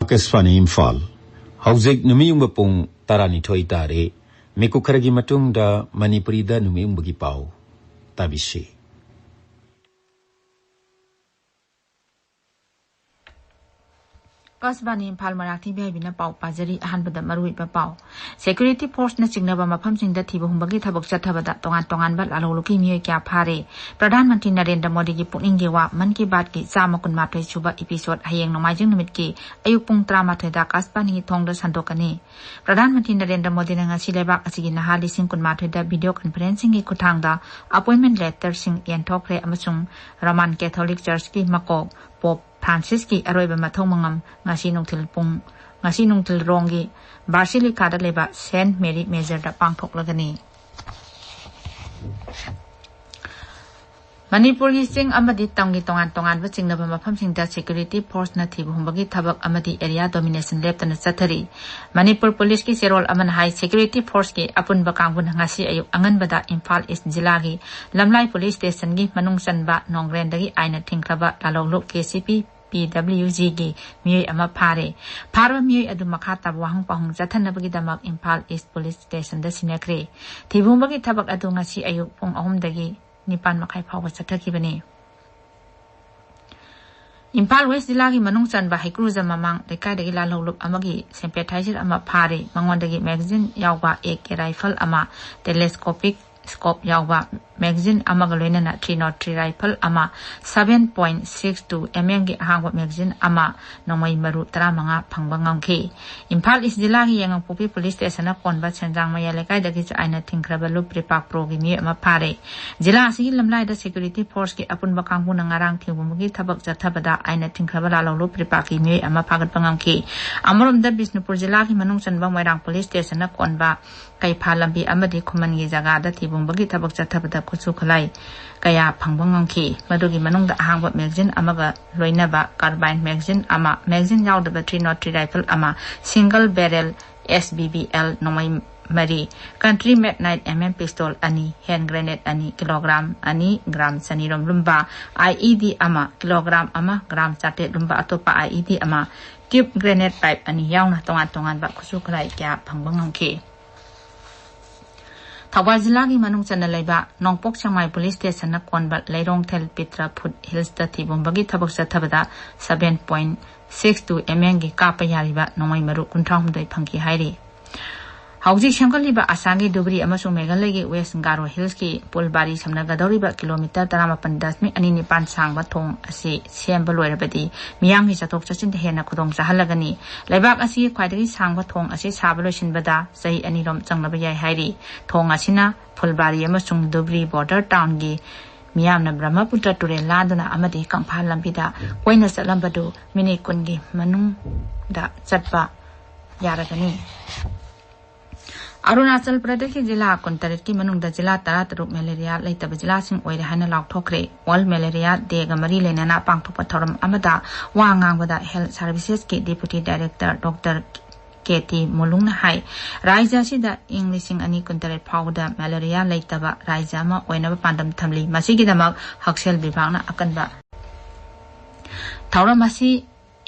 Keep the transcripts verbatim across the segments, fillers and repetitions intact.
ꯑꯀꯥꯁꯕꯥꯅꯤ ꯏꯝꯐꯥꯜ꯫ ꯍꯧꯖꯤꯛ ꯅꯨꯃꯤꯠꯌꯨꯡꯕ ꯄꯨꯡ ꯇꯔꯥꯅꯤꯊꯣꯏ ꯇꯥꯔꯦ꯫ ꯃꯤꯀꯨꯞ ꯈꯔꯒꯤ ꯃꯇꯨꯡꯗ ꯃꯅꯤꯄꯨꯔꯤꯗ ꯅꯨꯃꯤꯠꯌꯨꯡꯕꯒꯤ ꯄꯥꯎ ꯇꯥꯕꯤꯁꯤ꯫ ꯑꯀꯥꯁꯕꯥꯅꯤ ꯏꯝꯐꯥꯜ ꯃꯔꯥꯊꯤ ꯚꯤ ꯑꯥꯏ ꯕꯤꯅ ꯄꯥꯎ ꯄꯥꯖꯔꯤ꯫ ꯑꯍꯥꯟꯕꯗ ꯃꯔꯨꯑꯣꯏꯕ ꯄꯥꯎ꯫ ꯁꯦꯀ꯭ꯌꯨꯔꯤꯇꯤ ꯐꯣꯔꯁꯅ ꯆꯤꯡꯅꯕ ꯃꯐꯝꯁꯤꯡꯗ ꯊꯤꯕ ꯍꯨꯝꯕꯒꯤ ꯊꯕꯛ ꯆꯠꯊꯕꯗ ꯇꯣꯉꯥꯟ ꯇꯣꯉꯥꯟꯕ ꯂꯥꯜꯍꯧꯂꯨꯞꯀꯤ ꯃꯤꯑꯣꯏ ꯀꯌꯥ ꯐꯥꯔꯦ꯫ ꯄ꯭ꯔꯙꯥꯟ ꯃꯟꯇ꯭ꯔꯤ ꯅꯔꯦꯟꯗ꯭ꯔ ꯃꯣꯗꯤꯒꯤ ꯄꯨꯛꯅꯤꯡꯒꯤ ꯋꯥ ꯃꯟ ꯀꯤ ꯕꯥꯠꯀꯤ ꯆꯥꯝꯃ ꯀꯨꯟꯃꯥꯊꯣꯏ ꯁꯨꯕ ꯏꯄꯤꯁꯣꯗ ꯍꯌꯦꯡ ꯅꯣꯡꯃꯥꯏꯖꯤꯡ ꯅꯨꯃꯤꯠꯀꯤ ꯑꯌꯨꯛ ꯄꯨꯡ ꯇꯔꯥꯃꯥꯊꯣꯏꯗ ꯑꯀꯥꯁꯕꯥꯅꯤꯒꯤ ꯊꯣꯡꯗ ꯁꯟꯗꯣꯛꯀꯅꯤ꯫ ꯄ꯭ꯔꯙꯥꯟ ꯃꯟꯇ꯭ꯔꯤ ꯅꯔꯦꯟꯗ꯭ꯔ ꯃꯣꯗꯤꯅ ꯉꯁꯤ ꯂꯩꯕꯥꯛ ꯑꯁꯤꯒꯤ ꯅꯍꯥ ꯂꯤꯁꯤꯡ ꯀꯨꯟꯃꯥꯊꯣꯏꯗ ꯚꯤꯗꯤꯑꯣ ꯀꯟꯐꯔꯦꯟꯁꯤꯡꯒꯤ ꯈꯨꯠꯊꯥꯡꯗ ꯑꯄꯣꯏꯟꯃꯦꯟ ꯂꯦꯇꯔꯁꯤꯡ ꯌꯦꯟꯊꯣꯛꯈ꯭ꯔꯦ ꯑꯃꯁꯨꯡ ꯔꯣꯃꯥꯟ ꯀꯦꯊꯣꯂꯤꯛ ꯆꯔꯆꯀꯤ ꯃꯀꯣꯛ ꯄꯣꯞ ꯐ꯭ꯔꯥꯟꯁꯤꯁꯀꯤ ꯑꯔꯣꯏꯕ ꯃꯊꯧ ꯃꯉꯝ ꯉꯁꯤ ꯅꯨꯡꯊꯤꯜ ꯄꯨꯡ, ꯉꯁꯤ ꯅꯨꯡꯊꯤꯜ ꯔꯣꯝꯒꯤ ꯕꯥꯁꯤꯂꯤꯀꯥꯗ ꯂꯩꯕ ꯁꯦꯟꯠ ꯃꯦꯔꯤ ꯃꯦꯖꯔꯗ ꯄꯥꯡꯊꯣꯛꯂꯒꯅꯤ꯫ ꯃꯅꯤꯄꯨꯔꯒꯤ ꯆꯤꯡ ꯑꯃꯗꯤ ꯇꯝꯒꯤ ꯇꯣꯉꯥꯟ ꯇꯣꯉꯥꯟꯕ ꯆꯤꯡꯅꯕ ꯃꯐꯝꯁꯤꯡꯗ ꯁꯦꯀ꯭ꯌꯨꯔꯤꯇꯤ ꯐꯣꯔꯁꯅ ꯊꯤꯕ ꯍꯨꯝꯕꯒꯤ ꯊꯕꯛ ꯑꯃꯗꯤ ꯑꯦꯔꯤꯌꯥ ꯗꯣꯃꯤꯅꯦꯁꯟ ꯂꯦꯞꯇꯅ ꯆꯠꯊꯔꯤ꯫ ꯃꯅꯤꯄꯨꯔ ꯄꯨꯂꯤꯁꯀꯤ ꯆꯦꯔꯣꯜ ꯑꯃꯅ ꯍꯥꯏ, ꯁꯦꯀ꯭ꯌꯨꯔꯤꯇꯤ ꯐꯣꯔꯁꯀꯤ ꯑꯄꯨꯟꯕ ꯀꯥꯡꯕꯨꯅ ꯉꯁꯤ ꯑꯌꯨꯛ ꯑꯉꯟꯕꯗ ꯏꯝꯐꯥꯜ ꯏꯁ ꯖꯤꯂꯥꯒꯤ ꯂꯝꯂꯥꯏ ꯄꯨꯂꯤꯁ ꯁ꯭ꯇꯦꯁꯟꯒꯤ ꯃꯅꯨꯡ ꯆꯟꯕ ꯅꯣꯡꯒ꯭ꯔꯦꯟꯗꯒꯤ ꯑꯥꯏꯟꯅ ꯊꯤꯡꯈ꯭ꯔꯕ ꯂꯥꯂꯧꯂꯨꯞ ꯀꯦ ꯁꯤ ꯄꯤ ꯄꯤ ꯗꯕ꯭ꯂꯤꯎ ꯖꯤꯒꯤ ꯃꯤꯑꯣꯏ ꯑꯃ ꯐꯥꯔꯦ꯫ ꯐꯥꯔꯕ ꯃꯤꯑꯣꯏ ꯑꯗꯨ ꯃꯈꯥ ꯇꯥꯕ ꯋꯥꯍꯪ ꯄꯥꯎꯍꯪ ꯆꯠꯊꯅꯕꯒꯤꯗꯃꯛ ꯏꯝꯐꯥꯜ ꯏꯁ ꯄꯨꯂꯤꯁ ꯁ꯭ꯇꯦꯁꯟꯗ ꯁꯤꯟꯅꯈ꯭ꯔꯦ꯫ ꯊꯤꯕ ꯍꯨꯝꯕꯒꯤ ꯊꯕꯛ ꯑꯗꯨ ꯉꯁꯤ ꯑꯌꯨꯛ ꯄꯨꯡ ꯑꯍꯨꯝꯗꯒꯤ ꯅꯤꯄꯥꯟ ꯃꯈꯥꯏ ꯐꯥꯎꯕ ꯆꯠꯊꯈꯤꯕꯅꯤ꯫ ꯏꯝꯐꯥꯜ ꯋꯦꯁ ꯖꯤꯂꯥꯒꯤ ꯃꯅꯨꯡ ꯆꯟꯕ ꯍꯩꯀ꯭ꯔꯨꯖ ꯃꯃꯥꯡ ꯂꯩꯀꯥꯏꯗꯒꯤ ꯂꯥꯜꯍꯧꯂꯨꯞ ꯑꯃꯒꯤ ꯁꯦꯝꯄꯦꯊꯥꯏꯖꯔ ꯑꯃ ꯐꯥꯔꯦ꯫ ꯃꯉꯣꯟꯗꯒꯤ ꯃꯦꯒꯥꯖꯤꯟ ꯌꯥꯎꯕ ꯑꯦ ꯀꯦ ꯔꯥꯏꯐꯜ ꯑꯃ, ꯇꯦꯂꯦꯁꯀꯣꯄꯤꯛ ꯁ꯭ꯀꯣꯞ ꯌꯥꯎꯕ ꯃꯦꯒꯥꯖꯤꯟ ꯑꯃꯒ ꯂꯣꯏꯅꯅ ꯊ꯭ꯔꯤ ꯅꯣꯠ ꯊ꯭ꯔꯤ ꯔꯥꯏꯐꯜ ꯑꯃ, seven point six two M ꯑꯦꯝꯒꯤ ꯑꯍꯥꯡꯕ ꯃꯦꯒꯥꯖꯤꯟ ꯑꯃ, ꯅꯣꯡꯃꯩ ꯃꯔꯨ ꯇꯔꯥꯃꯉꯥ ꯐꯪꯕ ꯉꯝꯈꯤ꯫ ꯏꯝꯐꯥꯜ ꯏꯁ ꯖꯤꯂꯥꯒꯤ ꯌꯦꯡꯉꯥꯡꯄꯣꯛꯄꯤ ꯄꯨꯂꯤꯁ ꯁ꯭ꯇꯦꯁꯟꯅ ꯀꯣꯟꯕ ꯁꯦꯟꯖꯥꯡ ꯃꯌꯥꯏ ꯂꯩꯀꯥꯏꯗꯒꯤ ꯆꯥꯏꯅ ꯊꯤꯡꯈ꯭ꯔꯕ ꯂꯨꯞ ꯔꯤꯄꯥꯛ ꯄ꯭ꯔꯣꯒꯤ ꯃꯤꯑꯣꯏ ꯑꯃ ꯐꯥꯔꯦ꯫ ꯖꯤꯂꯥ ꯑꯁꯤꯒꯤ ꯂꯝꯂꯥꯏꯗ ꯁꯦꯀ꯭ꯌꯨꯔꯤꯇꯤ ꯐꯣꯔꯁꯀꯤ ꯑꯄꯨꯟꯕ ꯀꯥꯡꯕꯨꯅ ꯉꯔꯥꯡ ꯊꯤꯡꯕꯒꯤ ꯊꯕꯛ ꯆꯠꯊꯕꯗ ꯑꯥꯏꯟꯅ ꯊꯤꯡꯈ꯭ꯔꯕ ꯂꯥꯂꯧꯂꯨꯞ ꯔꯤꯄꯥꯛꯀꯤ ꯃꯤꯑꯣꯏ ꯑꯃ ꯐꯥꯒꯠꯄ ꯉꯝꯈꯤ꯫ ꯑꯃꯔꯣꯝꯗ ꯕꯤꯁꯅꯨꯄꯨꯔ ꯖꯤꯂꯥꯒꯤ ꯃꯅꯨꯡ ꯆꯟꯕ ꯃꯣꯏꯔꯥꯡ ꯄꯨꯂꯤꯁ ꯁ꯭ꯇꯦꯁꯟꯅ ꯀꯣꯟꯕ ꯀꯩꯐꯥ ꯂꯝꯕꯤ ꯑꯃꯗꯤ ꯈꯨꯃꯟꯒꯤ ꯖꯒꯥꯗ ꯊꯤꯕ ꯍꯨꯝꯕꯒꯤ ꯊꯕꯛ ꯆꯠꯊꯕꯗ ꯈꯨꯠꯁꯨ ꯈꯨꯠꯂꯥꯏ ꯀꯌꯥ ꯐꯪꯕ ꯉꯝꯈꯤ꯫ ꯃꯗꯨꯒꯤ ꯃꯅꯨꯡꯗ ꯑꯍꯥꯡꯕ ꯃꯦꯒꯥꯖꯤꯟ ꯑꯃꯒ ꯂꯣꯏꯅꯕ ꯀꯥꯔꯕꯥꯏꯟ ꯃꯦꯒꯥꯖꯤꯟ ꯑꯃ, ꯃꯦꯒꯥꯖꯤꯟ ꯌꯥꯎꯗꯕ ꯊ꯭ꯔꯤ ꯅꯣꯠ ꯊ꯭ꯔꯤ ꯔꯥꯏꯐꯜ ꯑꯃ, ꯁꯤꯡꯒꯜ ꯕꯦꯔꯦꯜ ꯑꯦꯁ ꯕꯤ ꯕꯤ ꯑꯦꯜ ꯅꯣꯡꯃꯩ ꯃꯔꯤ, ꯀꯟꯇ꯭ꯔꯤ ꯃꯦꯗ ꯅꯥꯏꯟ ꯑꯦꯝ ꯑꯦꯝ ꯄꯤꯁꯇꯣꯜ ꯑꯅꯤ, ꯍꯦꯟ ꯒ꯭ꯔꯦꯅꯦꯗ ꯑꯅꯤ, ꯀꯤꯂꯣꯒ꯭ꯔꯥꯝ ꯑꯅꯤ, ꯒ꯭ꯔꯥꯝ ꯆꯅꯤꯔꯣꯝ ꯂꯨꯝꯕ ꯑꯥꯏ ꯏ ꯗꯤ ꯑꯃ, ꯀꯤꯂꯣꯒ꯭ꯔꯥꯝ ꯑꯃ, ꯒ꯭ꯔꯥꯝ ꯆꯥꯇ꯭ꯔꯦꯠ ꯂꯨꯝꯕ ꯑꯇꯣꯞꯄ ꯑꯥꯏ ꯏ ꯗꯤ ꯑꯃ, ꯇ꯭ꯌꯨꯕ ꯒ꯭ꯔꯦꯅꯦꯠ ꯄꯥꯏꯞ ꯑꯅꯤ ꯌꯥꯎꯅ ꯇꯣꯉꯥꯟ ꯇꯣꯉꯥꯟꯕ ꯈꯨꯠꯁꯨ ꯈꯨꯠꯂꯥꯏ ꯀꯌꯥ ꯐꯪꯕ ꯉꯝꯈꯤ꯫ ꯊꯧꯕꯥꯜ ꯖꯤꯂꯥꯒꯤ ꯃꯅꯨꯡ ꯆꯟꯅ ꯂꯩꯕ ꯅꯣꯡꯄꯣꯛ ꯁꯦꯛꯃꯥꯏ ꯄꯨꯂꯤꯁ ꯁ꯭ꯇꯦꯁꯟꯅ ꯀꯣꯟꯕ ꯂꯩꯔꯣꯡꯊꯦꯜ ꯄꯤꯇ꯭ꯔ ꯐꯨꯠ ꯍꯤꯜꯁꯇ ꯊꯤꯕꯨꯝꯕꯒꯤ ꯊꯕꯛ ꯆꯠꯊꯕꯗ seven point six two mm ꯒꯤ ꯀꯥꯞꯄ ꯌꯥꯔꯤꯕ ꯅꯣꯡꯃꯩ ꯃꯔꯨ ꯀꯨꯟꯊ꯭ꯔꯥ ꯍꯨꯝꯗꯣꯏ ꯐꯪꯈꯤ ꯍꯥꯏꯔꯤ꯫ ꯍꯧꯖꯤꯛ ꯁꯦꯝꯒꯠꯂꯤꯕ ꯑꯁꯥꯝꯒꯤ ꯙꯨꯕ꯭ꯔꯤ ꯑꯃꯁꯨꯡ ꯃꯦꯘꯥꯂꯌꯒꯤ ꯋꯦꯁ ꯒꯥꯔꯣ ꯍꯤꯜꯁꯀꯤ ꯄꯨꯜꯕꯥꯔꯤ ꯁꯝꯅꯒꯗꯧꯔꯤꯕ ꯀꯤꯂꯣꯃꯤꯇꯔ ꯇꯔꯥꯃꯥꯄꯟ ꯗꯁꯃꯤꯛ ꯑꯅꯤ ꯅꯤꯄꯥꯟ ꯁꯥꯡꯕ ꯊꯣꯡ ꯑꯁꯤ ꯁꯦꯝꯕ ꯂꯣꯏꯔꯕꯗꯤ ꯃꯤꯌꯥꯝꯒꯤ ꯆꯠꯊꯣꯛ ꯆꯠꯁꯤꯟꯗ ꯍꯦꯟꯅ ꯈꯨꯗꯣꯡ ꯆꯥꯍꯜꯂꯒꯅꯤ꯫ ꯂꯩꯕꯥꯛ ꯑꯁꯤꯒꯤ ꯈ꯭ꯋꯥꯏꯗꯒꯤ ꯁꯥꯡꯕ ꯊꯣꯡ ꯑꯁꯤ ꯁꯥꯕ ꯂꯣꯏꯁꯤꯟꯕꯗ ꯆꯍꯤ ꯑꯅꯤꯔꯣꯝ ꯆꯪꯂꯕ ꯌꯥꯏ ꯍꯥꯏꯔꯤ꯫ ꯊꯣꯡ ꯑꯁꯤꯅ ꯐꯨꯜꯕꯥꯔꯤ ꯑꯃꯁꯨꯡ ꯙꯨꯕ꯭ꯔꯤ ꯕꯣꯔꯗꯔ ꯇꯥꯎꯟꯒꯤ ꯃꯤꯌꯥꯝꯅ ꯕ꯭ꯔꯍ꯭ꯃꯄꯨꯇ꯭ꯔ ꯇꯨꯔꯦꯜ ꯂꯥꯟꯗꯨꯅ ꯑꯃꯗꯤ ꯀꯪꯐꯥꯜ ꯂꯝꯕꯤꯗ ꯀꯣꯏꯅ ꯆꯠꯂꯝꯕꯗꯨ ꯃꯤꯅꯤꯠ ꯀꯨꯟꯒꯤ ꯃꯅꯨꯡꯗ ꯆꯠꯄ ꯌꯥꯔꯒꯅꯤ꯫ ꯑꯔꯨꯅꯥꯆꯜ ꯄ꯭ꯔꯗꯦꯁꯀꯤ ꯖꯤꯂꯥ ꯀꯨꯟꯇꯔꯦꯠꯀꯤ ꯃꯅꯨꯡꯗ ꯖꯤꯂꯥ ꯇꯔꯥꯇꯔꯨꯛ ꯃꯦꯂꯦꯔꯤꯌꯥ ꯂꯩꯇꯕ ꯖꯤꯂꯥꯁꯤꯡ ꯑꯣꯏꯔꯦ ꯍꯥꯏꯅ ꯂꯥꯎꯊꯣꯛꯈ꯭ꯔꯦ꯫ ꯋꯥꯔꯜꯗ ꯃꯦꯂꯦꯔꯤꯌꯥ ꯗꯦꯒ ꯃꯔꯤ ꯂꯩꯅꯅ ꯄꯥꯡꯊꯣꯛꯄ ꯊꯧꯔꯝ ꯑꯃꯗ ꯋꯥ ꯉꯥꯡꯕꯗ ꯍꯦꯜꯊ ꯁꯥꯔꯚꯤꯁꯦꯁꯀꯤ ꯗꯦꯄꯨꯇꯤ ꯗꯥꯏꯔꯦꯛꯇꯔ ꯗꯣꯛꯇꯔ ꯀꯦ ꯇꯤ ꯃꯨꯂꯨꯡꯅ ꯍꯥꯏ, ꯔꯥꯖ꯭ꯌ ꯑꯁꯤꯗ ꯏꯪ ꯂꯤꯁꯤꯡ ꯑꯅꯤ ꯀꯨꯟꯇꯔꯦꯠ ꯐꯥꯎꯕꯗ ꯃꯦꯂꯦꯔꯤꯌꯥ ꯂꯩꯇꯕ ꯔꯥꯖ꯭ꯌ ꯑꯃ ꯑꯣꯏꯅꯕ ꯄꯥꯟꯗꯝ ꯊꯝꯂꯤ꯫ ꯃꯁꯤꯒꯤꯗꯃꯛ ꯍꯛꯁꯦꯜ ꯕꯤꯚꯥꯒꯅ ꯑꯀꯟꯕ ꯊꯧꯔꯝ ꯑꯁꯤ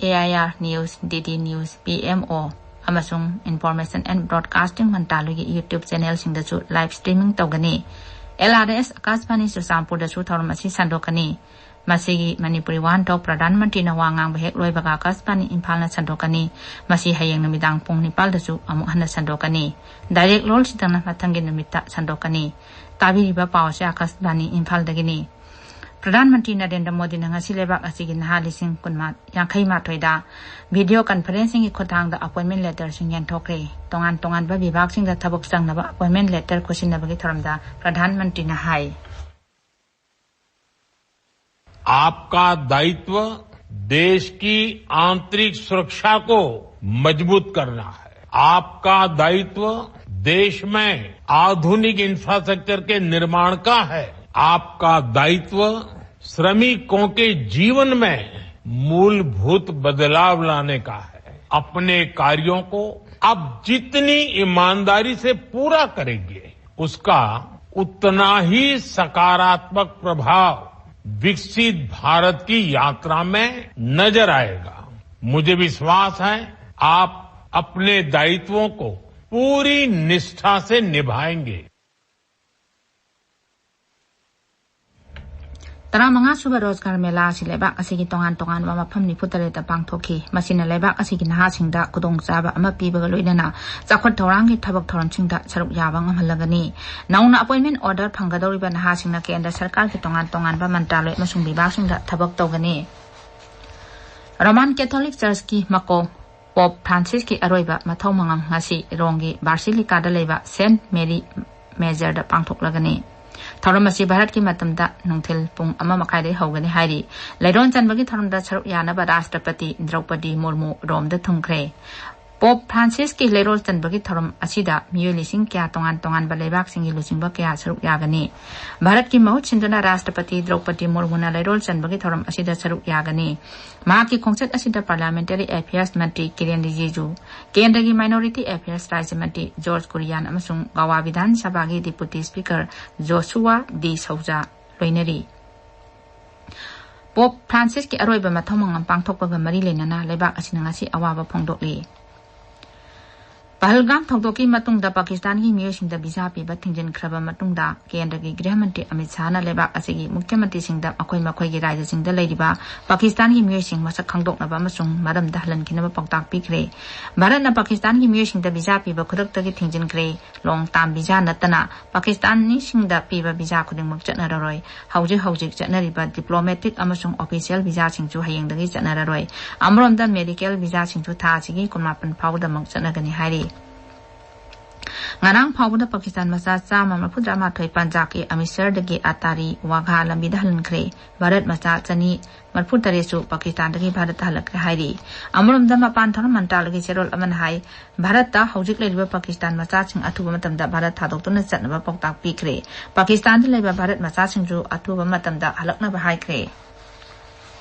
A I R news, D D news, P M O ꯑꯃꯁꯨꯡ ꯏꯟꯐꯣꯔꯃꯦꯁꯟ ꯑꯦꯟ ꯕ꯭ꯔꯣꯗꯀꯥꯁꯇꯤꯡ ꯃꯟꯇ꯭ꯔꯥꯂꯣꯏꯒꯤ YouTube ꯆꯦꯅꯦꯜꯁꯤꯡꯗꯁꯨ ꯂꯥꯏꯚ ꯁ꯭ꯇ꯭ꯔꯤꯃꯤꯡ ꯇꯧꯒꯅꯤ꯫ ꯑꯦꯜ ꯑꯥꯔ ꯑꯦꯁ ꯑꯀꯥꯁꯕꯥꯅꯤ ꯆꯨꯔꯆꯥꯟꯄꯨꯔꯗꯁꯨ ꯊꯧꯔꯝ ꯑꯁꯤ ꯁꯟꯗꯣꯛꯀꯅꯤ꯫ ꯃꯁꯤꯒꯤ ꯃꯅꯤꯄꯨꯔꯤ ꯋꯥꯍꯟꯊꯣꯛ ꯄ꯭ꯔꯙꯥꯟ ꯃꯟꯇ꯭ꯔꯤꯅ ꯋꯥ ꯉꯥꯡꯕ ꯍꯦꯛ ꯂꯣꯏꯕꯒ ꯑꯀꯥꯁꯕꯥꯅꯤ ꯏꯝꯐꯥꯜꯅ ꯁꯟꯗꯣꯛꯀꯅꯤ꯫ ꯃꯁꯤ ꯍꯌꯦꯡ ꯅꯨꯃꯤꯗꯥꯡ ꯄꯨꯡ ꯅꯤꯄꯥꯜꯗꯁꯨ ꯑꯃꯨꯛ ꯍꯟꯅ ꯁꯟꯗꯣꯛꯀꯅꯤ꯫ ꯗꯥꯏꯔꯦꯛ ꯂꯣꯜꯁꯤꯗꯪꯅ ꯃꯊꯪꯒꯤ ꯅꯨꯃꯤꯠꯇ ꯁꯟꯗꯣꯛꯀꯅꯤ꯫ ꯇꯥꯕꯤꯔꯤꯕ ꯄꯥꯎ ꯑꯁꯤ ꯑꯀꯥꯁꯕꯥꯅꯤ ꯏꯝꯐꯥꯜꯗꯒꯤꯅꯤ꯫ ꯄ꯭ꯔꯙꯥꯟ ꯃꯟꯇ꯭ꯔꯤ ꯅꯔꯦꯟꯗ꯭ꯔ ꯃꯣꯗꯤꯅ ꯉꯁꯤ ꯂꯩꯕꯥꯛ ꯑꯁꯤꯒꯤ ꯅꯍꯥ ꯂꯤꯁꯤꯡ ꯀꯨꯟꯃꯥ-, ꯌꯥꯡꯈꯩ ꯃꯥꯊꯣꯏꯗ ꯚꯤꯗꯤꯑꯣ ꯀꯟꯐꯔꯦꯟꯁꯤꯡꯒꯤ ꯈꯨꯠꯊꯥꯡꯗ ꯑꯦꯄꯣꯏꯟꯃꯦꯟ ꯂꯦꯇꯔꯁꯤꯡ ꯌꯦꯟꯊꯣꯛꯈ꯭ꯔꯦ꯫ ꯇꯣꯉꯥꯟ ꯇꯣꯉꯥꯟꯕ ꯕꯤꯚꯥꯒꯁꯤꯡꯗ ꯊꯕꯛ ꯆꯪꯅꯕ ꯑꯦꯄꯣꯏꯟꯃꯦꯟ ꯂꯦꯇꯔ ꯈꯨꯠꯁꯤꯟꯅꯕꯒꯤ ꯊꯧꯔꯝꯗ ꯄ꯭ꯔꯙꯥꯟ ꯃꯟꯇ꯭ꯔꯤꯅ ꯍꯥꯏ꯫ आपका दायित्व देश की आंतरिक सुरक्षा को मजबूत करना है। आपका दायित्व देश में आधुनिक इंफ्रास्ट्रक्चर के निर्माण का है। आपका दायित्व श्रमिकों के जीवन में मूलभूत बदलाव लाने का है। अपने कार्यों को आप जितनी ईमानदारी से पूरा करेंगे, उसका उतना ही सकारात्मक प्रभाव विकसित भारत की यात्रा में नजर आएगा। मुझे विश्वास है, आप अपने दायित्वों को पूरी निष्ठा से निभाएंगे। ꯇꯔꯥꯃꯉꯥ ꯁꯨꯕ ꯔꯣꯖꯒꯥꯔ ꯃꯦꯂꯥ ꯑꯁꯤ ꯂꯩꯕꯥꯛ ꯑꯁꯤꯒꯤ ꯇꯣꯉꯥꯟ ꯇꯣꯉꯥꯟꯕ ꯃꯐꯝ ꯅꯤꯐꯨ ꯇꯔꯦꯠꯇ ꯄꯥꯡꯊꯣꯛꯈꯤ꯫ ꯃꯁꯤꯅ ꯂꯩꯕꯥꯛ ꯑꯁꯤꯒꯤ ꯅꯍꯥꯁꯤꯡꯗ ꯈꯨꯗꯣꯡꯆꯥꯕ ꯑꯃ ꯄꯤꯕꯒ ꯂꯣꯏꯅꯅ ꯆꯥꯎꯈꯠ ꯊꯧꯔꯥꯡꯒꯤ ꯊꯕꯛ ꯊꯧꯔꯝꯁꯤꯡꯗ ꯁꯔꯨꯛ ꯌꯥꯕ ꯉꯝꯍꯜꯂꯒꯅꯤ꯫ ꯅꯧꯅ ꯑꯦꯄꯣꯏꯟꯃꯦꯟ ꯑꯣꯔꯗꯔ ꯐꯪꯒꯗꯧꯔꯤꯕ ꯅꯍꯥꯁꯤꯡꯅ ꯀꯦꯟꯗ꯭ꯔ ꯁꯔꯀꯥꯔꯒꯤ ꯇꯣꯉꯥꯟ ꯇꯣꯉꯥꯟꯕ ꯃꯟꯇ꯭ꯔꯥꯂꯣꯏ ꯑꯃꯁꯨꯡ ꯕꯤꯚꯥꯒꯁꯤꯡꯗ ꯊꯕꯛ ꯇꯧꯒꯅꯤ꯫ ꯔꯣꯃꯥꯟ ꯀꯦꯊꯣꯂꯤꯛ ꯆꯔꯆꯀꯤ ꯃꯀꯣꯛ ꯄꯣꯞ ꯐ꯭ꯔꯥꯟꯁꯤꯁꯀꯤ ꯑꯔꯣꯏꯕ ꯃꯊꯧ ꯃꯉꯝ ꯉꯁꯤ ꯔꯣꯝꯒꯤ ꯕꯥꯁꯤꯂꯤꯀꯥꯗ ꯂꯩꯕ ꯁꯦꯟꯠ ꯃꯦꯔꯤ ꯃꯦꯖꯔꯗ ꯄꯥꯡꯊꯣꯛꯂꯒꯅꯤ꯫ ꯊꯧꯔꯝ ꯑꯁꯤ ꯚꯥꯔꯠꯀꯤ ꯃꯇꯝꯗ ꯅꯨꯡꯊꯤꯜ ꯄꯨꯡ ꯑꯃ ꯃꯈꯥꯏꯗꯒꯤ ꯍꯧꯒꯅꯤ ꯍꯥꯏꯔꯤ꯫ ꯂꯩꯔꯣꯟ ꯆꯟꯕꯒꯤ ꯊꯧꯔꯝꯗ ꯁꯔꯨꯛ ꯌꯥꯅꯕ ꯔꯥꯁꯇ꯭ꯔꯄꯇꯤ ꯗ꯭ꯔꯧꯄꯗꯤ ꯃꯨꯔꯃꯨ ꯔꯣꯝꯗ ꯊꯨꯡꯈ꯭ꯔꯦ꯫ ꯄꯣꯞ ꯐ꯭ꯔꯥꯟꯁꯤꯁꯀꯤ ꯂꯩꯔꯣꯜ ꯆꯟꯕꯒꯤ ꯊꯧꯔꯝ ꯑꯁꯤꯗ ꯃꯤꯑꯣꯏ ꯂꯤꯁꯤꯡ ꯀꯌꯥ ꯇꯣꯉꯥꯟ ꯇꯣꯉꯥꯟꯕ ꯂꯩꯕꯥꯛꯁꯤꯡꯒꯤ ꯂꯨꯆꯤꯡꯕ ꯀꯌꯥ ꯁꯔꯨꯛ ꯌꯥꯒꯅꯤ꯫ ꯚꯥꯔꯠꯀꯤ ꯃꯍꯨꯠ ꯁꯤꯟꯗꯨꯅ ꯔꯥꯁꯇ꯭ꯔꯄꯇꯤ ꯗ꯭ꯔꯧꯄꯗꯤ ꯃꯨꯔꯃꯨꯅ ꯂꯩꯔꯣꯜ ꯆꯟꯕꯒꯤ ꯊꯧꯔꯝ ꯑꯁꯤꯗ ꯁꯔꯨꯛ ꯌꯥꯒꯅꯤ꯫ ꯃꯍꯥꯛꯀꯤ ꯈꯣꯡꯆꯠ ꯑꯁꯤꯗ ꯄꯥꯔꯂꯤꯌꯥꯃꯦꯟꯇꯔꯤ ꯑꯦꯐꯤꯌꯔꯁ ꯃꯟꯇ꯭ꯔꯤ ꯀꯤꯔꯦꯟ ꯔꯤꯖꯤꯖꯨ, ꯀꯦꯟꯗ꯭ꯔꯒꯤ ꯃꯥꯏꯅꯣꯔꯤꯇꯤ ꯑꯦꯐꯤꯌꯔꯁ ꯔꯥꯖ꯭ꯌ ꯃꯟꯇ꯭ꯔꯤ ꯖꯣꯔꯖ ꯀꯨꯔꯤꯌꯥꯟ ꯑꯃꯁꯨꯡ ꯒꯋꯥ ꯕꯤꯙꯥꯟ ꯁꯚꯥꯒꯤ ꯗꯤꯄꯨꯇꯤ ꯁ꯭ꯄꯤꯀꯔ ꯖꯣꯁꯨꯋꯥ ꯗꯤ ꯁꯧꯖꯥ ꯂꯣꯏꯅꯔꯤ꯫ ꯄꯣꯞ ꯐ꯭ꯔꯥꯟꯁꯤꯁꯀꯤ ꯑꯔꯣꯏꯕ ꯃꯊꯧ ꯃꯉꯝ ꯄꯥꯡꯊꯣꯛꯄꯒ ꯃꯔꯤ ꯂꯩꯅꯅ ꯂꯩꯕꯥꯛ ꯑꯁꯤꯅ ꯉꯁꯤ ꯑꯋꯥꯕ ꯐꯣꯡꯗꯣꯛꯂꯤ꯫ ꯄꯍꯜꯒꯥꯝ ꯊꯧꯗꯣꯛꯀꯤ ꯃꯇꯨꯡꯗ ꯄꯥꯀꯤꯁꯇꯥꯟꯒꯤ ꯃꯤꯑꯣꯏꯁꯤꯡꯗ ꯚꯤꯁꯥ ꯄꯤꯕ ꯊꯤꯡꯖꯤꯟꯈ꯭ꯔꯕ ꯃꯇꯨꯡꯗ ꯀꯦꯟꯗ꯭ꯔꯒꯤ ꯒ꯭ꯔꯤꯍ ꯃꯟꯇ꯭ꯔꯤ ꯑꯃꯤꯠ ꯁꯥꯍꯅ ꯂꯩꯕꯥꯛ ꯑꯁꯤꯒꯤ ꯃꯨꯈ꯭ꯌ ꯃꯟꯇ꯭ꯔꯤꯁꯤꯡꯗ ꯃꯈꯣꯏ ꯃꯈꯣꯏꯒꯤ ꯔꯥꯖ꯭ꯌꯁꯤꯡꯗ ꯂꯩꯔꯤꯕ ꯄꯥꯀꯤꯁꯇꯥꯟꯒꯤ ꯃꯤꯑꯣꯏꯁꯤꯡ ꯃꯁꯛ ꯈꯪꯗꯣꯛꯅꯕ ꯑꯃꯁꯨꯡ ꯃꯔꯝꯗ ꯍꯜꯍꯟꯈꯤꯅꯕ ꯄꯥꯎꯇꯥꯛ ꯄꯤꯈ꯭ꯔꯦ꯫ ꯚꯥꯔꯠꯅ ꯄꯥꯀꯤꯁꯇꯥꯟꯒꯤ ꯃꯤꯑꯣꯏꯁꯤꯡꯗ ꯚꯤꯁꯥ ꯄꯤꯕ ꯈꯨꯗꯛꯇꯒꯤ ꯊꯤꯡꯖꯤꯟꯈ꯭ꯔꯦ꯫ ꯂꯣꯡ ꯇꯥꯝ ꯚꯤꯁꯥ ꯅꯠꯇꯅ ꯄꯥꯀꯤꯁꯇꯥꯅꯤꯁꯤꯡꯗ ꯄꯤꯕ ꯚꯤꯁꯥ ꯈꯨꯗꯤꯡꯃꯛ ꯆꯠꯅꯔꯔꯣꯏ꯫ ꯍꯧꯖꯤꯛ ꯍꯧꯖꯤꯛ ꯆꯠꯅꯔꯤꯕ ꯗꯤꯄ꯭ꯂꯣꯃꯦꯇꯤꯛ ꯑꯃꯁꯨꯡ ꯑꯣꯐꯤꯁꯤꯌꯦꯜ ꯚꯤꯁꯥꯁꯤꯡꯁꯨ ꯍꯌꯦꯡꯗꯒꯤ ꯆꯠꯅꯔꯔꯣꯏ꯫ ꯑꯃꯔꯣꯝꯗ ꯃꯦꯗꯤꯀꯦꯜ ꯚꯤꯁꯥꯁꯤꯡꯁꯨ ꯊꯥ ꯑꯁꯤꯒꯤ ꯀꯨꯟꯃꯥꯄꯟ ꯐꯥꯎꯕꯗꯃꯛ ꯆꯠꯅꯒꯅꯤ ꯍꯥꯏꯔꯤ꯫ ꯉꯔꯥꯡ ꯐꯥꯎꯕꯗ ꯄꯥꯀꯤꯁꯇꯥꯟ ꯃꯆꯥ ꯆꯥꯝꯃ ꯃꯔꯤꯐꯨꯇꯔꯥꯃꯥꯊꯣꯏ ꯄꯟꯖꯥꯕꯀꯤ ꯑꯃ꯭ꯔꯤꯠꯁꯔꯗꯒꯤ ꯑꯇꯥꯔꯤ ꯋꯥꯘꯥ ꯂꯝꯕꯤꯗ ꯍꯜꯍꯟꯈ꯭ꯔꯦ꯫ ꯚꯥꯔꯠ ꯃꯆꯥ ꯆꯅꯤ ꯃꯔꯤꯐꯨꯇꯔꯦꯠꯁꯨ ꯄꯥꯀꯤꯁꯇꯥꯟꯗꯒꯤ ꯚꯥꯔꯠꯇ ꯍꯜꯂꯛꯈ꯭ꯔꯦ ꯍꯥꯏꯔꯤ꯫ ꯑꯃꯔꯣꯝꯗ ꯃꯄꯥꯟ ꯊꯧꯔꯝ ꯃꯟꯇ꯭ꯔꯥꯂꯌꯒꯤ ꯆꯦꯔꯣꯜ ꯑꯃꯅ ꯍꯥꯏ, ꯚꯥꯔꯠꯇ ꯍꯧꯖꯤꯛ ꯂꯩꯔꯤꯕ ꯄꯥꯀꯤꯁꯇꯥꯟ ꯃꯆꯥꯁꯤꯡ ꯑꯊꯨꯕ ꯃꯇꯝꯗ ꯚꯥꯔꯠ ꯊꯥꯗꯣꯛꯇꯨꯅ ꯆꯠꯅꯕ ꯄꯥꯎꯇꯥꯛ ꯄꯤꯈ꯭ꯔꯦ꯫ ꯄꯥꯀꯤꯁꯇꯥꯟꯗ ꯂꯩꯕ ꯚꯥꯔꯠ ꯃꯆꯥꯁꯤꯡꯁꯨ ꯑꯊꯨꯕ ꯃꯇꯝꯗ ꯍꯜꯂꯛꯅꯕ ꯍꯥꯏꯈ꯭ꯔꯦ꯫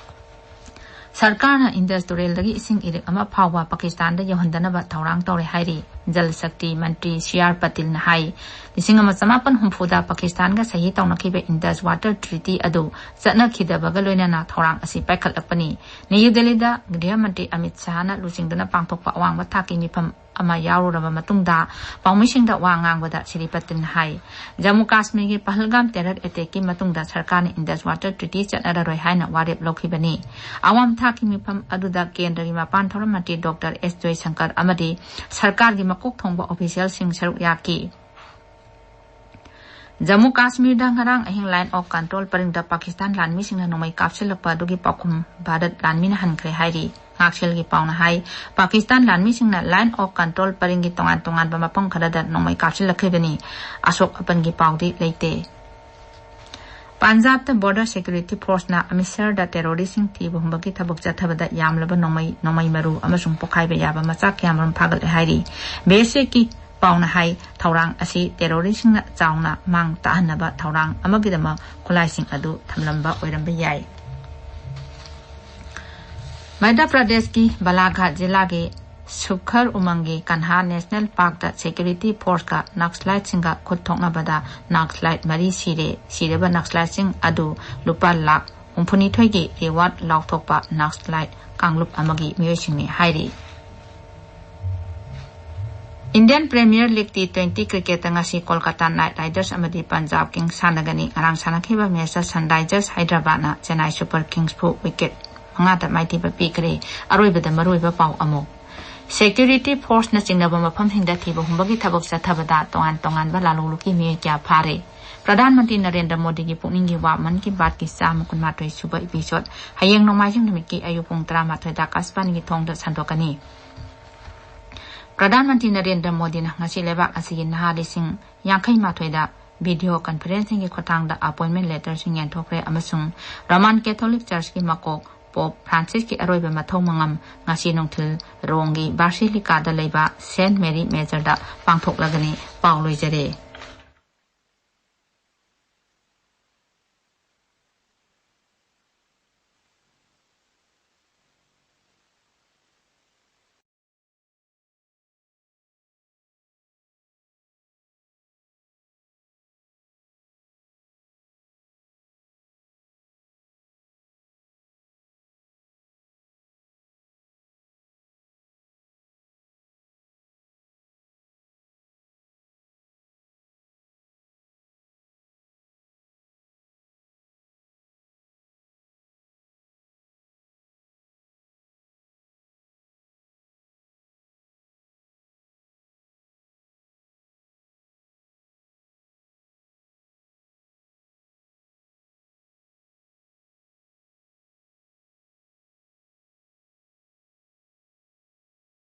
ꯁꯔꯀꯥꯔꯅ ꯏꯟꯗꯁ ꯇꯨꯔꯦꯜꯗꯒꯤ ꯏꯁꯤꯡ ꯏꯔꯤꯛ ꯑꯃ ꯐꯥꯎꯕ ꯄꯥꯀꯤꯁꯇꯥꯟꯗ ꯌꯧꯍꯟꯗꯅꯕ ꯊꯧꯔꯥꯡ ꯇꯧꯔꯦ ꯍꯥꯏꯔꯤ꯫ ꯖꯜ ꯁꯛꯇꯤ ꯃꯟꯇ꯭ꯔꯤ ꯁꯤ ꯑꯥꯔ ꯄꯇꯤꯜꯅ ꯍꯥꯏ꯫ ꯂꯤꯁꯤꯡ ꯑꯃ ꯆꯃꯥꯄꯟ ꯍꯨꯝꯐꯨꯗ ꯄꯥꯀꯤꯁꯇꯥꯟꯒ ꯁꯍꯤ ꯇꯧꯅꯈꯤꯕ ꯏꯟꯗꯁ ꯋꯥꯇꯔ ꯇ꯭ꯔꯤꯇꯤ ꯑꯗꯨ ꯆꯠꯅꯈꯤꯗꯕꯒ ꯂꯣꯏꯅꯅ ꯊꯧꯔꯥꯡ ꯑꯁꯤ ꯄꯥꯏꯈꯠꯂꯛꯄꯅꯤ꯫ ꯅ꯭ꯌꯨ ꯗꯦꯜꯂꯤꯗ ꯒ꯭ꯔꯤꯍ ꯃꯟꯇ꯭ꯔꯤ ꯑꯃꯤꯠ ꯁꯥꯍꯅ ꯂꯨꯆꯤꯡꯗꯨꯅ ꯄꯥꯡꯊꯣꯛꯄ ꯑꯋꯥꯡꯕ ꯊꯥꯛꯀꯤ ꯃꯤꯐꯝ ꯑꯃ ꯌꯥꯎꯔꯨꯔꯕ ꯃꯇꯨꯡꯗ ꯄꯥꯎꯃꯤꯁꯤꯡꯗ ꯋꯥ ꯉꯥꯡꯕꯗ ꯁ꯭ꯔꯤ ꯄꯇꯤꯜꯅ ꯍꯥꯏ, ꯖꯝꯃꯨ ꯀꯥꯁꯃꯤꯔꯒꯤ ꯄꯍꯜꯒꯥꯝ ꯇꯦꯔꯔ ꯑꯦꯇꯦꯛꯀꯤ ꯃꯇꯨꯡꯗ ꯁꯔꯀꯥꯔꯅ ꯏꯟꯗꯁ ꯋꯥꯇꯔ ꯇ꯭ꯔꯤꯇꯤ ꯆꯠꯅꯔꯔꯣꯏ ꯍꯥꯏꯅ ꯋꯥꯔꯦꯞ ꯂꯧꯈꯤꯕꯅꯤ꯫ ꯑꯋꯥꯡ ꯊꯥꯛꯀꯤ ꯃꯤꯐꯝ ꯑꯗꯨꯗ ꯀꯦꯟꯗ꯭ꯔꯒꯤ ꯃꯄꯥꯟ ꯊꯧꯔꯝ ꯃꯟꯇ꯭ꯔꯤ ꯗꯣꯛꯇꯔ ꯑꯦꯁ ꯖꯣꯏꯁꯪꯀꯔ ꯑꯃꯗꯤ ꯁꯔꯀꯥꯔꯒꯤ ꯃꯀꯣꯛ ꯊꯣꯡꯕ ꯑꯣꯐꯤꯁꯤꯌꯦꯜꯁꯤꯡ ꯁꯔꯨꯛ ꯌꯥꯈꯤ꯫ ꯖꯝꯃꯨ ꯀꯥꯁꯃꯤꯔꯗ ꯉꯔꯥꯡ ꯑꯍꯤꯡ ꯂꯥꯏꯟ ꯑꯣꯐ ꯀꯟꯇ꯭ꯔꯣꯜ ꯄꯔꯤꯡꯗ ꯄꯥꯀꯤꯁꯇꯥꯟ ꯂꯥꯟꯃꯤꯁꯤꯡꯅ ꯅꯣꯡꯃꯩ ꯀꯥꯞꯁꯤꯜꯂꯛꯄ ꯑꯗꯨꯒꯤ ꯄꯥꯎꯈꯨꯝ ꯚꯥꯔꯠ ꯂꯥꯟꯃꯤꯅ ꯍꯟꯈ꯭ꯔꯦ ꯍꯥꯏꯔꯤ꯫ ꯉꯥꯛꯁꯦꯜꯒꯤ ꯄꯥꯎꯅ ꯍꯥꯏ, ꯄꯥꯀꯤꯁꯇꯥꯟ ꯂꯥꯟꯃꯤꯁꯤꯡꯅ ꯂꯥꯏꯟ ꯑꯣꯐ ꯀꯟꯇ꯭ꯔꯣꯜ ꯄꯔꯤꯡꯒꯤ ꯇꯣꯉꯥꯟ ꯇꯣꯉꯥꯟꯕ ꯃꯐꯝ ꯈꯔꯗ ꯅꯣꯡꯃꯩ ꯀꯥꯞꯁꯤꯜꯂꯛꯈꯤꯕꯅꯤ꯫ ꯑꯁꯣꯛ ꯑꯄꯟꯒꯤ ꯄꯥꯎꯗꯤ ꯂꯩꯇꯦ꯫ ꯄꯟꯖꯥꯕꯇ ꯕꯣꯔꯗꯔ ꯁꯦꯀ꯭ꯌꯨꯔꯤꯇꯤ ꯐꯣꯔꯁꯅ ꯑꯃ꯭ꯔꯤꯠꯁꯔꯗ ꯇꯦꯔꯣꯔꯤꯁꯁꯤꯡ ꯊꯤꯕ ꯍꯨꯝꯕꯒꯤ ꯊꯕꯛ ꯆꯠꯊꯕꯗ ꯌꯥꯝꯂꯕ ꯅꯣꯡꯃꯩ, ꯅꯣꯡꯃꯩ ꯃꯔꯨ ꯑꯃꯁꯨꯡ ꯄꯣꯈꯥꯏꯕ ꯌꯥꯕ ꯃꯆꯥꯛ ꯀꯌꯥꯃꯔꯨꯝ ꯐꯥꯒꯠꯂꯦ ꯍꯥꯏꯔꯤ꯫ ꯕꯤ ꯑꯦꯁ ꯑꯦꯐꯀꯤ ꯄꯥꯎꯅ ꯍꯥꯏ, ꯊꯧꯔꯥꯡ ꯑꯁꯤ ꯇꯦꯔꯣꯔꯤꯁꯁꯤꯡꯅ ꯆꯥꯎꯅ ꯃꯥꯡ ꯇꯥꯛꯍꯟꯅꯕ ꯊꯧꯔꯥꯡ ꯑꯃꯒꯤꯗꯃꯛ ꯈꯨꯠꯂꯥꯏꯁꯤꯡ ꯑꯗꯨ ꯊꯝꯂꯝꯕ ꯑꯣꯏꯔꯝꯕ ꯌꯥꯏ꯫ ꯃꯙ꯭ꯌ ꯄ꯭ꯔꯗꯦꯁꯀꯤ ꯕꯥꯂꯥꯘꯥꯠ ꯖꯤꯂꯥꯒꯤ ꯁꯨꯈꯔ ꯎꯃꯪꯒꯤ ꯀꯟꯍꯥ ꯅꯦꯁꯅꯦꯜ ꯄꯥꯔꯛꯇ ꯁꯦꯀ꯭ꯌꯨꯔꯤꯇꯤ ꯐꯣꯔꯁꯀ ꯅꯛꯁꯂꯥꯏꯠꯁꯤꯡꯒ ꯈꯨꯠ ꯊꯣꯛꯅꯕꯗ ꯅꯛꯁꯂꯥꯏꯠ ꯃꯔꯤ ꯁꯤꯔꯦ꯫ ꯁꯤꯔꯕ ꯅꯛꯁꯂꯥꯏꯠꯁꯤꯡ ꯑꯗꯨ ꯂꯨꯄꯥ ꯂꯥꯈ ꯍꯨꯝꯐꯨꯅꯤꯊꯣꯏꯒꯤ ꯔꯤꯋꯥꯔꯗ ꯂꯥꯎꯊꯣꯛꯄ ꯅꯛꯁꯂꯥꯏꯠ ꯀꯥꯡꯂꯨꯞ ꯑꯃꯒꯤ ꯃꯤꯑꯣꯏꯁꯤꯡꯅꯤ ꯍꯥꯏꯔꯤ꯫ Indian premier league T twenty ꯀ꯭ꯔꯤꯀꯦꯠꯇ ꯉꯁꯤ ꯀꯣꯜꯀꯇꯥ ꯅꯥꯏꯠ ꯔꯥꯏꯗꯔꯁ ꯑꯃꯗꯤ ꯄꯟꯖꯥꯕ ꯀꯤꯡꯁ ꯁꯥꯟꯅꯒꯅꯤ꯫ ꯉꯔꯥꯡ ꯁꯥꯟꯅꯈꯤꯕ ꯃꯦꯆꯇ ꯁꯟꯔꯥꯏꯖꯔꯁ ꯍꯥꯏꯗ꯭ꯔꯕꯥꯗꯅ ꯆꯦꯟꯅꯥꯏ ꯁꯨꯄꯔ ꯀꯤꯡꯁꯄꯨ ꯋꯤꯀꯦꯠ ꯃꯉꯥꯗ ꯃꯥꯏꯊꯤꯕ ꯄꯤꯈ꯭ꯔꯦ꯫ ꯑꯔꯣꯏꯕꯗ ꯃꯔꯨꯑꯣꯏꯕ ꯄꯥꯎ ꯑꯃꯨꯛ꯫ ꯁꯦꯀ꯭ꯌꯨꯔꯤꯇꯤ ꯐꯣꯔꯁꯅ ꯆꯤꯡꯅꯕ ꯃꯐꯝꯁꯤꯡꯗ ꯊꯤꯕ ꯍꯨꯝꯕꯒꯤ ꯊꯕꯛ ꯆꯠꯊꯕꯗ ꯇꯣꯉꯥꯟ ꯇꯣꯉꯥꯟꯕ ꯂꯥꯂꯣꯡꯂꯨꯞꯀꯤ ꯃꯤꯑꯣꯏ ꯀꯌꯥ ꯐꯥꯔꯦ꯫ ꯄ꯭ꯔꯙꯥꯟ ꯃꯟꯇ꯭ꯔꯤ ꯅꯔꯦꯟꯗ꯭ꯔ ꯃꯣꯗꯤꯒꯤ ꯄꯨꯛꯅꯤꯡꯒꯤ ꯋꯥ ꯃꯟ ꯀꯤ ꯕꯥꯠꯀꯤ ꯆꯥꯝꯃ ꯀꯨꯟꯃꯥꯊꯣꯏ ꯁꯨꯕ ꯏꯄꯤꯁꯣꯗ ꯍꯌꯦꯡ ꯅꯣꯡꯃꯥꯏꯖꯤꯡ ꯅꯨꯃꯤꯠꯀꯤ ꯑꯌꯨꯛ ꯄꯨꯡ ꯇꯔꯥꯃꯥꯊꯣꯏꯗ ꯑꯀꯥꯁꯕꯥꯅꯤꯒꯤ ꯊꯣꯡꯗ ꯁꯟꯗꯣꯛꯀꯅꯤ꯫ ꯄ꯭ꯔꯙꯥꯟ ꯃꯟꯇ꯭ꯔꯤ ꯅꯔꯦꯟꯗ꯭ꯔ ꯃꯣꯗꯤꯅ ꯉꯁꯤ ꯂꯩꯕꯥꯛ ꯑꯁꯤꯒꯤ ꯅꯍꯥ ꯂꯤꯁꯤꯡ ꯌꯥꯡꯈꯩ ꯃꯥꯊꯣꯏꯗ ꯚꯤꯗꯤꯑꯣ ꯀꯟꯐꯔꯦꯟꯁꯤꯡꯒꯤ ꯈꯨꯠꯊꯥꯡꯗ ꯑꯄꯣꯏꯟꯃꯦꯟ ꯂꯦꯇꯔꯁꯤꯡ ꯌꯦꯟꯊꯣꯛꯈ꯭ꯔꯦ ꯑꯃꯁꯨꯡ ꯔꯣꯃꯥꯟ ꯀꯦꯊꯣꯂꯤꯛ ꯆꯔꯆꯀꯤ ꯃꯀꯣꯛ ꯄꯣꯞ ꯐ꯭ꯔꯥꯟꯁꯤꯁꯀꯤ ꯑꯔꯣꯏꯕ ꯃꯊꯧ ꯃꯉꯝ ꯉꯁꯤ ꯅꯨꯡꯊꯤꯜ ꯔꯣꯝꯒꯤ ꯕꯥꯁꯤꯂꯤꯀꯥꯗ ꯂꯩꯕ ꯁꯦꯟꯠ ꯃꯦꯔꯤ ꯃꯦꯖꯔꯗ ꯄꯥꯡꯊꯣꯛꯂꯒꯅꯤ꯫ ꯄꯥꯎ ꯂꯣꯏꯖꯔꯦ꯫